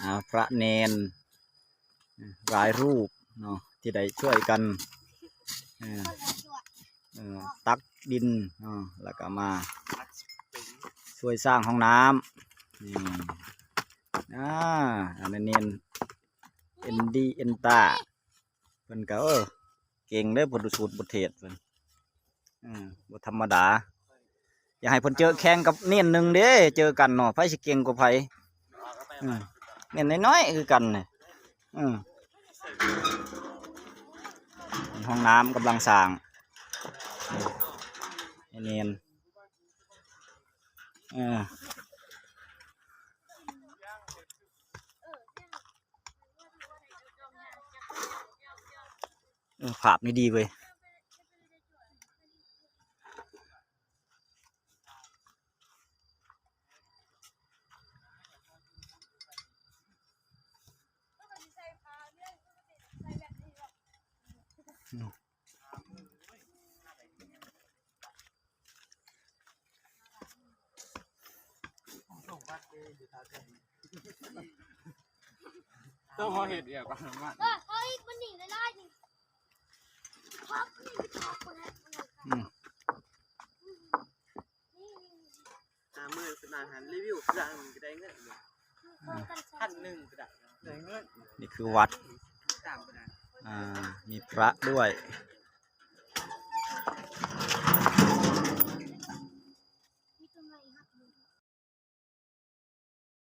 ອ່າ ພະເນນຫຼາຍຮູບເນາະ ທີ່ໄດ້ຊ່ວຍກັນ ເອີ ເອີ ຕັກດິນເນາະ ແລ້ວກໍມາຊ່ວຍສ້າງຫ້ອງນ້ຳ ນີ້ ອ່າ ອັນນີ້ເນນ ເອັນດີ ເອັນຕາ ເພິ່ນກໍ ເອີ ເກັ່ງເດ້ ບົດສູດບົດເທດເພິ່ນ ເອີ ບໍ່ທຳມະດາ. ຢາກໃຫ້ເພິ່ນເຈີແຂ່ງກັບເນນໜຶ່ງເດ້ ເຈີກັນເນາະ ໃຜຊິເກັ່ງກວ່າໃຜ ເອີ ເນນນ້ອຍໆຄືກັນນີ້ ເອີ ຫ້ອງນ້ຳກຳລັງສ້າງ ເນນ ເອີ. ເອີ ພາບນີ້ດີເວີຍ ຕ້ອງເຮົາເຮັດອີກກ່ອນ ເອີ ເອົາອີກ ມັນໜີໄດ້ຫຼາຍນີ້ ພັກນີ້ ພັກຄົນນັ້ນ ອືມ ຫ້າໝື່ນ ສະນານຫັ້ນ ຣີວິວເຄື່ອງກໍໄດ້ເງິນຢູ່ ພັນໜຶ່ງກໍໄດ້ ໄດ້ເງິນ ນີ້ຄືວັດ ຕາມກໍໄດ້ ອ່າ ມີພະດ້ວຍ